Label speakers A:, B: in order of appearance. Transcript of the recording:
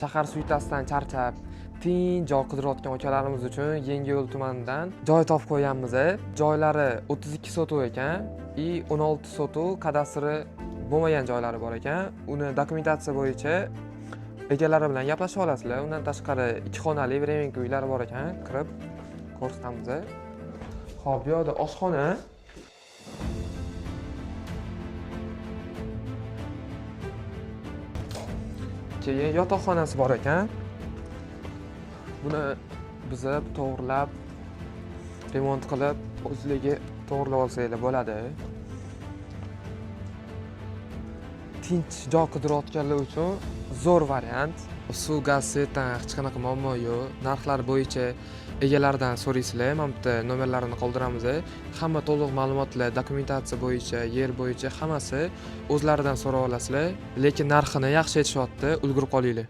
A: Shahar суета sidan charchab, tinch joy qidirayotgan akalarimiz uchun Yangiyo'l tumanidan joy topib qo'yganmiz. Joylari 32 sotuv ekan и 16 sotuv kadastri bo'lmagan joylari bor ekan. Uni dokumentatsiya bo'yicha egalari bilan gaplashib olasizlar. Undan tashqari ikki xonali временка uylari bor ekan, kirib ko'rsatamiz. Xo'p, bu yoqda oshxona. Keyin yotoqxonasi bor ekan. Buni buzib, to'g'rilab, remont qilib, o'zligi to'g'rilab olsanglar bo'ladi. Tinch joy qidirayotganlar uchun zo'r variant. Suv, gaz, свет dan hech qanaqa muammo yo'q. Narxlar bo'yicha egalaridan so'raysizlar. Mana bu yerda nomerlarini qoldiramiz. Hamma to'liq ma'lumotlar, dokumentatsiya bo'yicha, yer bo'yicha hammasi o'zlaridan so'rab olasizlar. Lekin narxini yaxshi aytishyapti, ulgurib qolinglar.